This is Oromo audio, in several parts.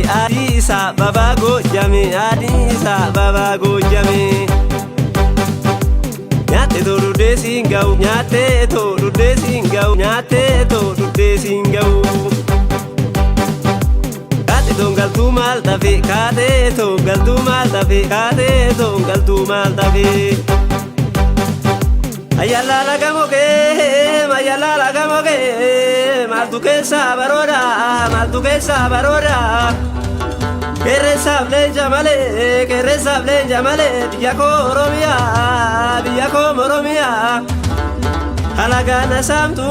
guubatte Addis Ababa Goojjame Addis Ababa Goojjame. Nyaattee too dhuddee siin ga'u, nyaattee too dhuddee siin ga'u, nyaattee too dhuddee siin ga'u. Kaatee toon galtuu maal tafe, kaatee toon galtuu maal tafe, kaatee toon galtuu maal tafe. Ayyaalaala gamokee, ayyaalaala gamokee, maaltu keessaa barooda, maaltu keessaa barooda. Qeerransaaf leenca malee, qeerransaaf leenca malee, biyya koo Oromiyaa, biyya koo Oromiyaa. Alagaan na saamtu,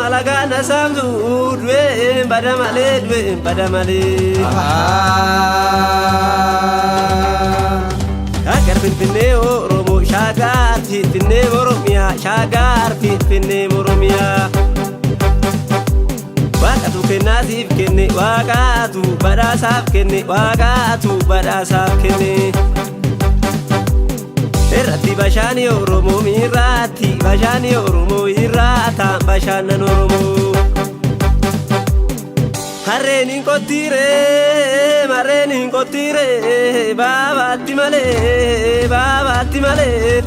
alagaan na saamtu, du'een bada malee, du'een bada malee. Shaggar Finfinnee Oromoo, Shaggar Finfinnee Oromiyaa, Shaggar Finfinnee Oromiyaa. Waaqatu kennaasiif kenne, waaqatu badhaasaaf kenne, waaqatu badhaasaaf kenne. Irratti bashaani Oromoo miirraatti, bashaani Oromoo irraata, bashaanan Oromoo. Harreen hin qottiiree, marreen hin qottiiree, baabaatti malee, baabaatti malee.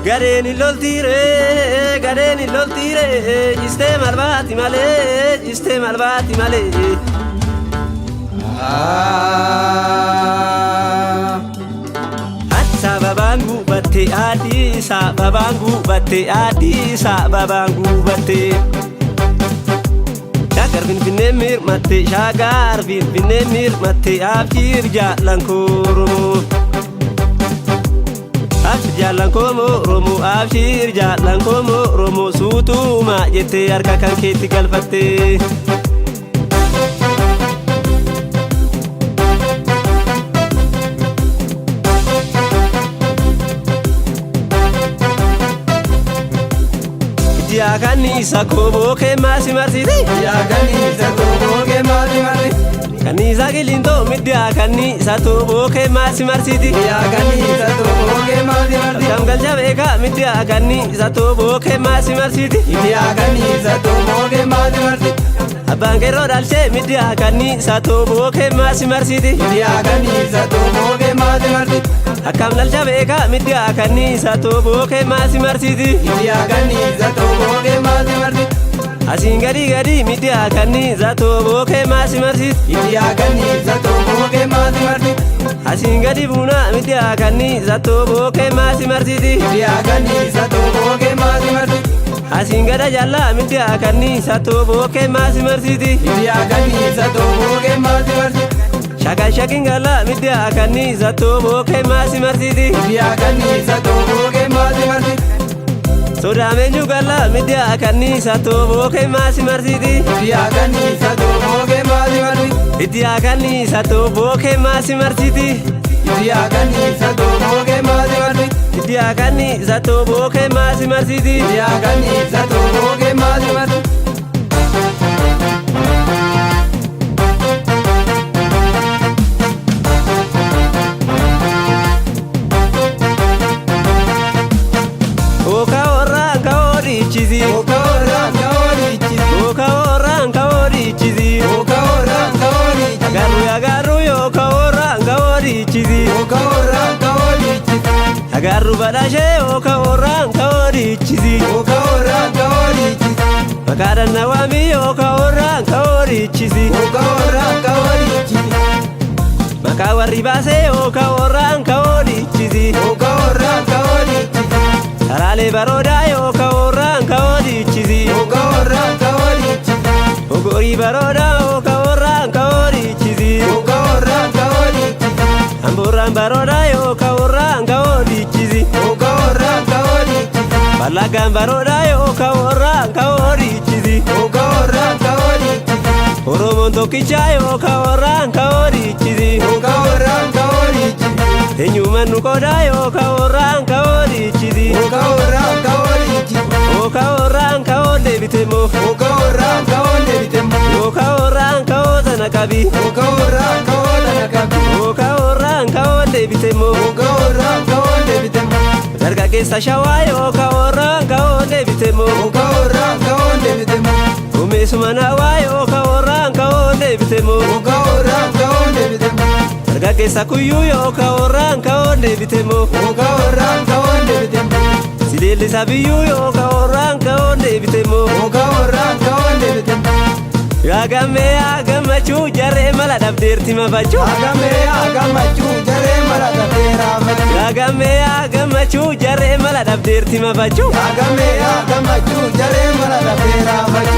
Gadheen hin loltiiree, gadheen hin loltiiree, jistee malbaati malee, jistee malbaati malee. Addis Ababaan gubatte, Addis Ababaan gubatte, Addis Ababaan gubatte. Shaggar Finfinnee mirmatte, Shaggar Finfinnee mirmatte, abshiir jaallan koo Oromoo. Abshir jaallan koo Oromoo, abshir jaallan koo Oromoo, suutuuma jettee harka kan keetti galfatte. Ijji kanniisa kooboo kee maasi marsiti. Kanniisa kooboo kee maasi marsiti. Kanniisa qilintoo middaa kanniisa tooboo kee maasi marsiti. Kanniisa tooboo kee maasi marsiti. Kam galcha beekaa middaa kanniisa tooboo kee maasi marsiti. Kanniisa tooboo kee maasi marsiti. Abbaan qeerroo dhalchee middaa kanniisa tooboo kee maasi marsiti. Kanniisa tooboo kee maasi marsiti. Akkam dhalcha beekaa middaa kanniisa tooboo kee maasi marsiti. Kanniisa tooboo kee maasi marsiti. Asiin gadi gadi middaa kanniisa tooboo kee maasi marsiti. Kanniisa tooboo kee maasi marsiti. Asiin gadi buunaa middaa kanniisa tooboo kee maasi marsiti. Kanniisa tooboo kee maasi marsiti. Asiin gada jallaa middaa kanniisa tooboo kee maasi marsiti. Kanniisa tooboo kee maasi marsiti. Shakan shakin galaa middaa kanniisa tooboo kee maasi marsiti. Kanniisa tooboo kee maasi marsiti. Sodaameenyu galaa middaa kanniisa tooboo kee maasi marsiti. Kanniisa tooboo kee maasi marsiti. Iddiyaa kanniisa tooboo kee maasi marsiti. Kanniisa tooboo kee maasi marsiti. Iddiyaa kanniisa tooboo kee maasi marsiti. Kanniisa tooboo kee maasi marsiti. Oka orraan ka'oo dhiichisi. Oka orraan ka'oo dhiichisi. Oka orraan ka'oo dhiichisi. Oka orraan ka'oo dhiichisi. Agarru agarru oka orraan ka'oo dhiichisi. Oka orraan ka'oo dhiichisi. Agarru badhaashee oka orraan ka'oo dhiichisi. Oka orraan ka'oo dhiichisi. Maqaadhaan na waami oka orraan ka'oo dhiichisi. Oka orraan ka'oo dhiichisi. Maqaa warri baasee oka orraan ka'oo dhiichisi. Oka orraan ka'oo dhiichisi. Karaalee baroodaa oka orraan ka'oo dhiichisi. Oka orraan ka'oo dhiichisi. Ogorii baroodaa oka orraan ka'oo dhiichisi. Oka orraan ka'oo dhiichisi. Amboorraan baroodaa oka orraan ka'oo dhiichisi. Oka orraan ka'oo dhiichisi. Ballaggaan baroodaa oka orraan ka'oo dhiichisi. Oka orraan ka'oo dhiichisi. Oromoon tokkicha oka orraan ka'oo dhiichisi. Oka orraan ka'oo dhiichisi. Eenyummaan nu qodaa oka orraan ka'oo dhiichisi. Oka orraan ka'oo dhiichisi. Oka orraan ka'oo deebite moo. Oka orraan ka'oo deebite moo. Oka orraan ka'oo sana qabi. Oka orraan ka'oo sana qabi. Oka orraan ka'oo deebite moo. Oka orraan ka'oo deebite moo. Dargaggeessa shawaa oka orraan ka'oo deebite moo. Oka orraan ka'oo deebite moo. Umeessuma naawaa oka orraan ka'oo deebite moo. Oka Dargaggeessa kuyyuu yookaan warraan ka'oon deebitemoo. Yookaan warraan ka'oon deebitemoo. Si leellisa biyyuu yookaan warraan ka'oon deebitemoo. Yookaan warraan ka'oon deebitemoo. Yaa gammee yaa gammachuu jarree mala dhabdeerti mafachuu. Yaa gammee yaa gammachuu jarree mala dhabdeera mafachuu. Yaa gammee yaa gammachuu jarree mala dhabdeerti mafachuu. Yaa gammee yaa gammachuu jarree mala dhabdeera mafachuu.